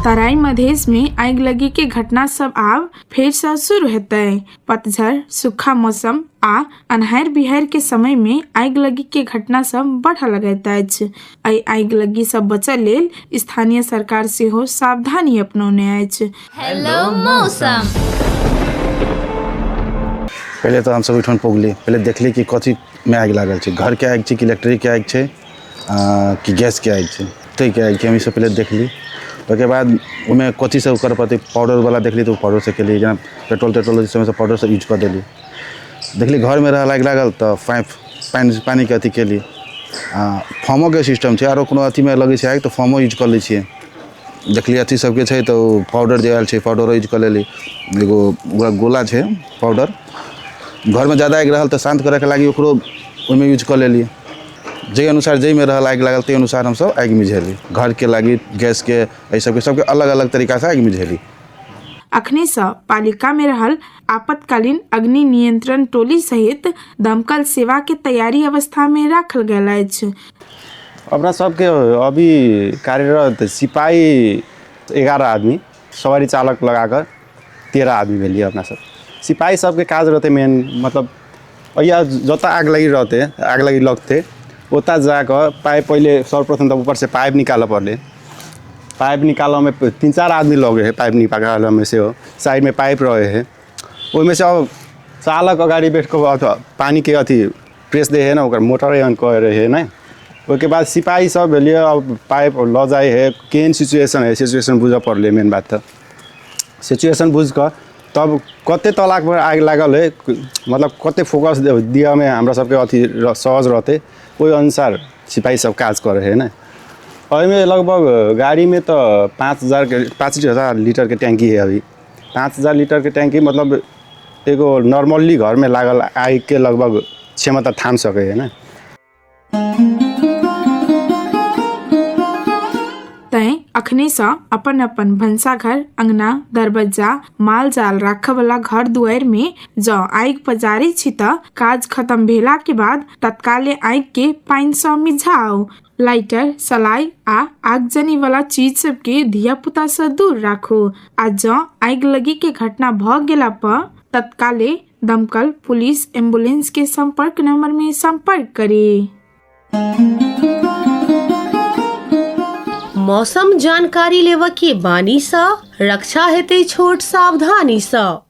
तराई मधेश में आगि लगी के घटना सब आब फेर सँ शुरू हेतै। पतझड़, सूखा मौसम आ अन्हार बिहार के समय में आगि लगी के घटना सब बढ़ऽ लगैत अछि। एहि आगि लगी सँ बचय लेल स्थानीय सरकार सेहो सावधानी अपनौने अछि। हेलो मौसम। पहिले तऽ हमसभ ओहिठाम पुगली, पहिले देखली कि कथीमे आगि लागल छै, घरके आगि छै कि इलेक्ट्रिकके आगि छै कि गैसके आगि छै, ताहिके आगि छै। हम ईसभ पहिले देखली। ओहिके बाद ओहिमे कथी सब करऽ पड़तै, पाउडरवला देखली तऽ ओ पाउडरसँ केली, जेना पेट्रोल तेट्रोल ओहि समयसँ पाउडरसँ यूज कऽ देली। देखली घरमे रहल आगि लागल तऽ पाइप पानि पानिके अथी केली। आ फोमोके सिस्टम छै, आरो कोनो अथीमे लगै छै आगि तऽ फोमो यूज कऽ लै छियै। देखली अथी सबके छै तऽ ओ पाउडर जे आयल छै, पाउडरो यूज कऽ लेली। एगो ओकरा गोला छै पाउडर, घरमे जादा आगि रहल तऽ शान्त करैके लागि ओकरो ओहिमे यूज कऽ लेली। जाहि अनुसार जाहिमे रहल आगि लागल, ताहि अनुसार हमसब आगि मिझेली। घरके लागि, गैसके, एहि सबके सबके अलग अलग तरीकासँ आगि मिझेली। अखनी सँ पालिका में रहल आपातकालीन अग्नि नियंत्रण टोली सहित दमकल सेवा के तैयारी अवस्था में राखल गेल अछि। अपना सबके अभी कार्यरत सिपाही 11 आदमी, सवारी चालक लगाकर 13 आदमी भेलियै अपना सब। सिपाही सबके काज रहतै मेन, मतलब या जतऽ आग लागि रहतै, आग लागि लगतै, ओतऽ जाकऽ पाइप पहिले सर्वप्रथम तऽ ऊपरसँ पाइप निकालऽ पड़लै। पाइप निकालऽमे 3-4 आदमी लगै हइ। पाइप निकालऽमे सेहो साइडमे पाइप रहै हइ, ओहिमे से अब चालक अगाडि बैठ कऽ अथवा पानीके अथी प्रेस दै हइ ने, ओकर मोटर एहन करै रहै ने। ओहिके बाद सिपाही सब भेलियै, अब पाइप लऽ जाइ हइ, केहन सिचुएशन हइ, सिचुएशन बुझऽ पड़लै। मेन बात तऽ सिचुएशन बुझि कऽ तब कते तलाकपर आगि लागल हइ, मतलब कते फोकस दिअमे हमरा सबके अथी सहज रहतै, ओहि अनुसार सिपाही सब काज करै हइ ने। एहिमे लगभग गाड़ीमे तऽ 5000के, 5000 लीटरके टैंकी हइ अभी। 5000 लीटरके टैंकी मतलब एगो नॉर्मली घरमे लागल आगिके लगभग क्षमता थाम सकै हइ ने। तैं अखने सँ अपन अपन भनसाघर, अंगना, दरबज्जा, माल जाल राखऽ वला घर दुआरि में जँ आगि पजारै छी तऽ काज खत्म भेला के बाद तत्काले आगि के पानि सँ मिझाउ। लाइटर, सलाइ आ आगजनी वला चीज सब के धिया पुता सँ दूर राखू आ जँ आगि लगी के घटना भऽ गेला पर तत्काले दमकल, पुलिस, एम्बुलेंस के संपर्क नंबर में संपर्क करी। मौसम जानकारी लेबऽ के बानी सँ रक्षा हेतै छोट सावधानी सँ।